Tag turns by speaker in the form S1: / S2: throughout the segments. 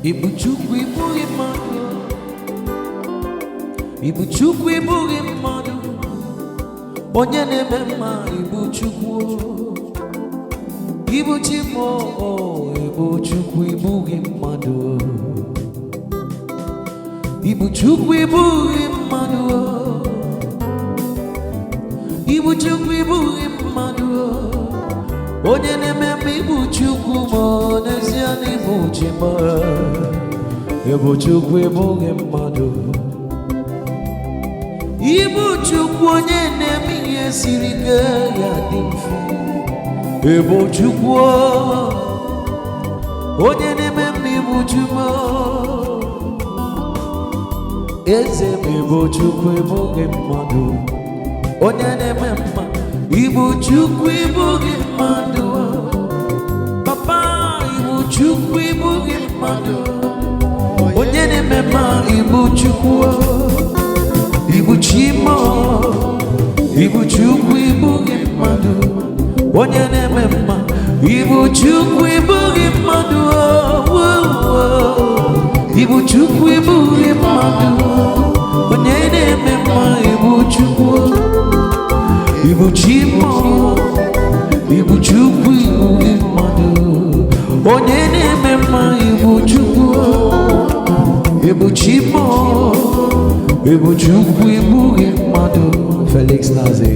S1: Ịbụ Chukwu, ịbụghị mmadụ. Ịbụ Chukwu, ịbụghị mmadụ. Onye na-eme mma, ịbụ Chukwu. Ịbụ Chi m o, ịbụ Chukwu, ịbụghị mmadụ. Ịbụ Chukwu, ịbụghị mmadụ. Ịbụ Chukwu, ịbụghị mmadụ. Onye na-eme mma, ịbụ Chukwu ma n'ezie na ịbụ Chi m. Ịbụ Chukwu, ịbụghị mmadụ. Ịbụ Chukwu, onye na-eme ihe siri ike ya dị mfe. Ịbụ Chukwu, onye na-eme mma, ịbụ Chukwu. Eze m, ịbụ Chukwu, ịbụghị mmadụ. Onye na-eme mma, ịbụ Chukwu, ịbụghị mmadụ. Papa, ịbụ Chukwu, ịbụghị mmadụ. Onye na-eme mma, ịbụ Chukwu. Ịbụ Chi m o, ịbụ Chukwu, ịbụghị mmadụ. Onye na-eme mma, ịbụ Chukwu, ịbụghị mmadụ. Ịbụ Chukwu, ịbụghị mmadụ. Onye na-eme mma, ịbụ Chukwu. Ịbụ Chi m o, ịbụ Chukwu, ịbụghị mmadụ. Onye na-eme mma, ịbụ Chukwu. Ịbụ Chi m o, ịbụ Chukwu, ịbụghị mmadụ. Felix Nazi.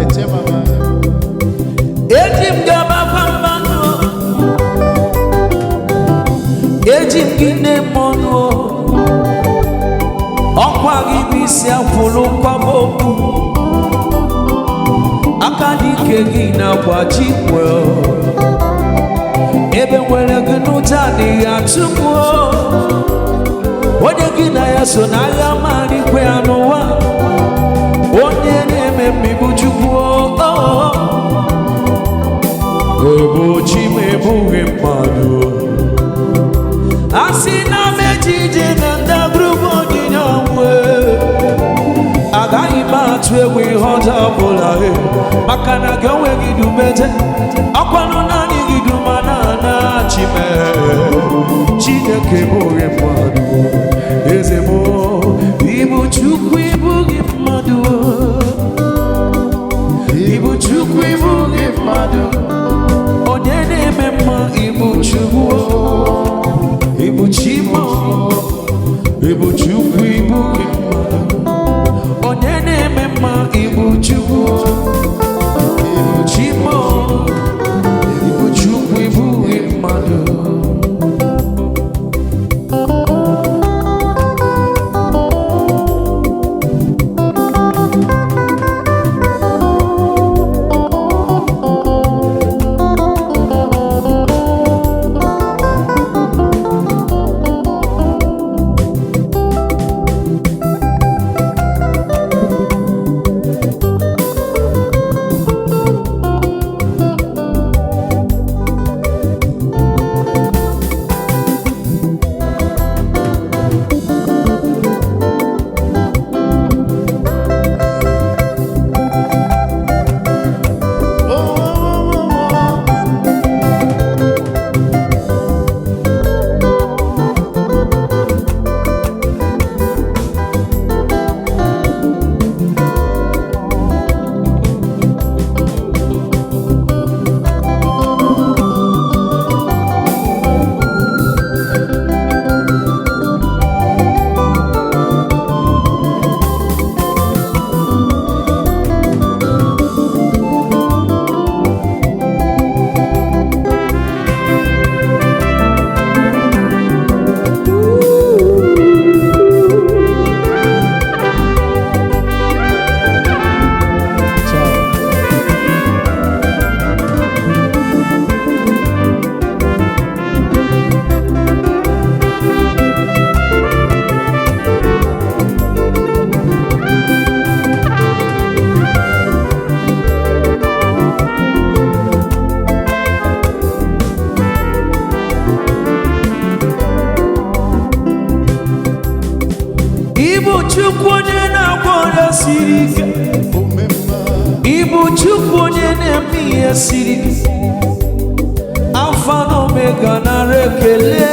S2: Eche mama.
S1: Eji m gị agbakwa mmanụ, eji m gị na-eme ọnụ. Ọkwa gị bụ isi akwụrụ nkwaba okwu, aka dị ike gị na-agbaji igwe. Ebe nwere gị n'ụta adịghị atụ m. Onye gị na ya so n'agha marikwe ya n'ụwa, onye na-eme mmigbu Chukwu. Ebo chi m, ebughị mmadụ. A sị na m eje ije na ndagwurugwu onyinye ọnwụ, agaghị m atụ egwu ihe ọjọọ ọbụla, maka na gị onwe gị dumeje ọkwanụ naanị gị duma na ana chi m. Chineke bụghị mmadụ, eze m. Ịbụ Chukwu, ịbụghị mmadụ. Ịbụ Chukwu, ịbụghị mmadụ. Onye na-eme mma, ịbụ Chukwu. Ịbụ Chi m, ịbụ Chukwu, ịbụghị mmadụ. Onye na-eme mma, ịbụ Chukwu. Ịbụ Chi m, ịbụ Chukwu, ịbụghị mmadụ. Chukwu onye na-agwọ ọrịa siri ike. Ịbụ Chukwu onye na-eme ihe siri ike. Alfa na Omega, nara ekele.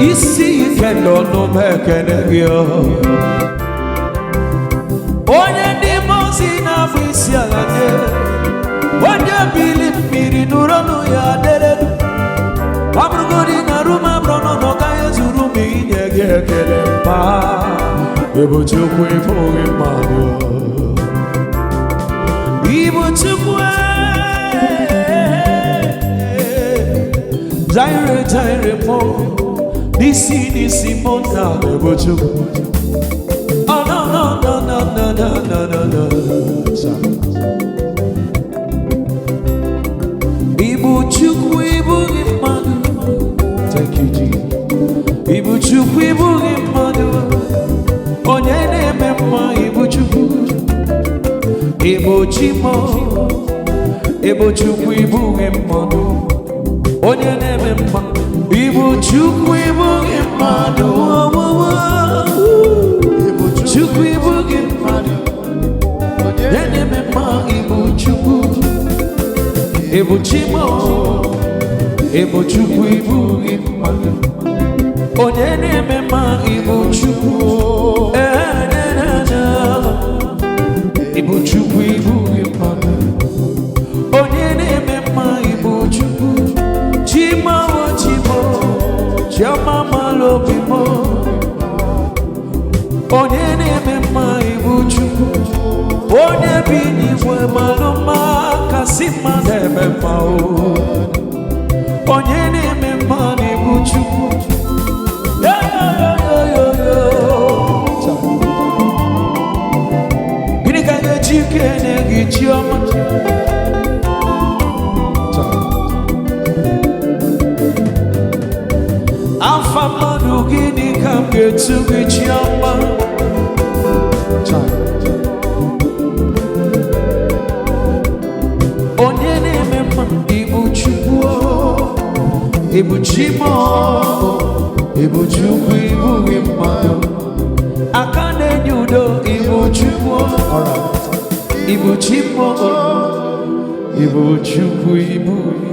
S1: Isi ike ndọnụ m, ekele gị o. Onye ndị mmụọ ozi na-abụ isi ala nye, onye bili mmiri nụrụ ọnụ ya deredu. Ọ bụrụgodị na rum abụrụ nọ n'ọka ya zuru m inye gị ekele ma ịbụ Chukwu, ịbụghị mmadụ. Ịbụ Chukwu. Jireh, Jireh mo, n'isi n'isi mo na ịbụ Chukwu. Oh, no, no, no, no, no, no, no, no, no. Ịbụ Chukwu, ịbụghị mmadụ. Thank you, Jesus. Ịbụ Chukwu, ịbụghị mmadụ. Onye na-eme mma, ịbụ Chukwu. Ịbụ Chimo. Ịbụ Chukwu, ịbụghị mmadụ. Onye na-eme mma. Ịbụ Chukwu, ịbụghị mmadụ. Chukwu, ịbụghị mmadụ. Onye na-eme mma, ịbụ Chukwu. Ịbụ Chimo. Ịbụ Chukwu, ịbụghị mmadụ. Onye na-eme mma, ịbụ Chukwu. Ee, na, na, na. Ịbụ Chukwu, ịbụghị mmadụ. Onye na-eme mma, ịbụ Chukwu. Chimawo, Chimo, Chioma mara obi m. Onye na-eme mma, ịbụ Chukwu. Onye bi n'igwe malụ mma kasị mma na-eme mma o. Onye na-eme mma na ịbụ Chukwu. Yo, yo, yo, yo, yo. Gịnị ka ga-eji kene gị, Chiọma? Afa mmadụ, gịnị ka m ga-etu gị, Chiọma? Onye na-eme mma, ịbụ Chukwu o, ịbụ Chimo, ịbụ Chukwu, ịbụghị mmadụ. Aka na-enye udo, ịbụ Chukwu, ịbụ Chimo, ịbụ Chukwu, ịbụghị.